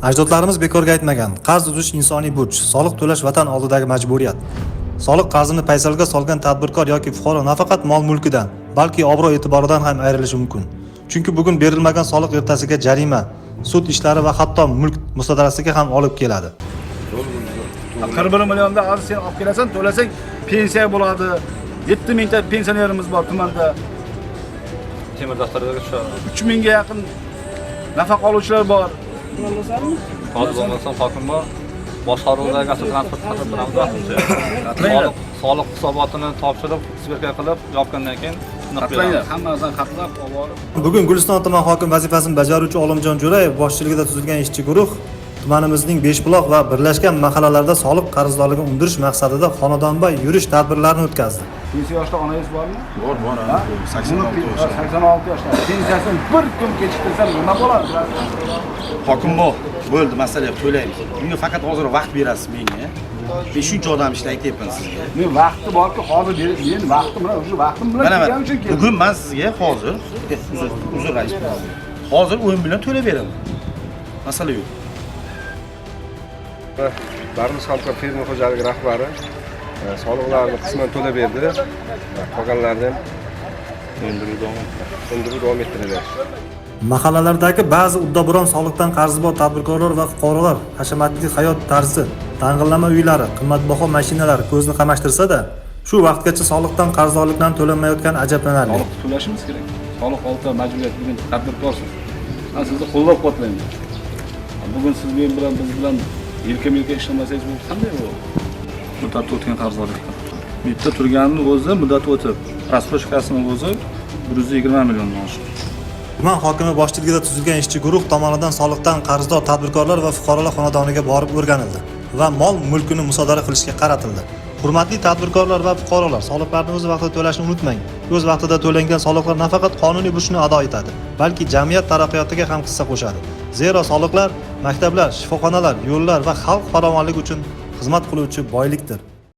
Ajdodlarimiz bekorga aytmagan: qarz uzish insoniy burch, soliq to'lash vatan oldidagi majburiyat. Soliq qarzini paysalga solgan tadbirkor yoki fuqaro nafaqat mol-mulkidan, balki obro'-e'tiboridan ham ayrilishi mumkin. Chunki bugun berilmagan soliq ertasiga jarima, sud ishlari va hatto mulk musodarasiga ham olib keladi. 41 millionda hozir sen olib kelasan, to'lasang, pensiya bo'ladi. 7 mingta pensionerimiz bor tumanda. Temir daftarlarga tushadi. 3 mingga yaqin nafaqa oluvchilar bor. Hozir bo'lmasam, hokim bor. Boshqaruvidagi avtotransport xatlab turamiz vaqtincha. Xatlaylar. Soliq hisobotini topshirib, сверка qilib, yopgandan keyin tiniq Xatlaylar, beramiz. Hammasini xatlab olib borib. Bugun Guliston tuman hokim vazifasini bajaruvchi Olimjon Jo'rayev boshchiligida tuzilgan ishchi guruh tumanimizning Beshbuloq va birlashgan mahallalarida soliq qarzdorligini undirish maqsadida xonadonbay yurish tadbirlarini o'tkazdi. Pensiya yoshida onangiz bormi? Bor, bor. Ha? 86 Buni yoshda. 86 yoshda. Pensiyasini bir kun kechiktirsa nima bo'ladi? Hokim bor. Bo'ldi, masala yo'q, to'laymiz. Bunga faqat hozir vaqt berasiz menga. Men shuncha odam ishda aytyapman sizga. Men vaqti borki, hozir men vaqtim bilan, o'sha vaqtim bilan Mana kelganim uchun keldim. Bugun men sizga hozir, uzr, uzr, rais. Hozir 10 million to'lab beraman. Masala yo'q. Barmiz hamkor fermer xo'jaligi rahbari soliqlarni qisman to'lab berdi. Qolganlarini ham Undiruv davom undiruv davom ettiriladi. Mahallalardagi ba'zi uddaburon soliqdan qarzi bor tadbirkorlar va fuqarolar hashamatli hayot tarzi, dang'illama uylari, qimmatbaho mashinalar ko'zni qamashtirsa-da, shu vaqtgacha soliqdan qarzdorliklarni to'lanmayotgani ajablanarli. Soliq to'lashimiz kerak. Soliq olti majburiyat, bugun tadbirkorsiz. Men sizni qo'llab-quvvatlayman. Bugun siz men bilan, biz bilan yelka-yelka ishlamasangiz, bu qanday bu? Muddati o'tgan qarzdorliklar. Bu yerda turganini o'zi muddati o'tib, рассрочка sini o'zi 120 milliondan oshib. Tuman hokimi boshchiligida tuzilgan ishchi guruh tomonidan soliqdan qarzdor tadbirkorlar va fuqarolar xonadoniga borib o'rganildi va mol mulkini musodara qilishga qaratildi. Hurmatli tadbirkorlar va fuqarolar, soliqlarni o'z vaqtida to'lashni unutmang. O'z vaqtida to'langan soliqlar nafaqat qonuniy burchni ado etadi, balki jamiyat taraqqiyotiga ham hissa qo'shadi. Zero soliqlar maktablar, shifoxonalar, yo'llar va xalq farovonligi uchun xizmat qiluvchi boylikdir.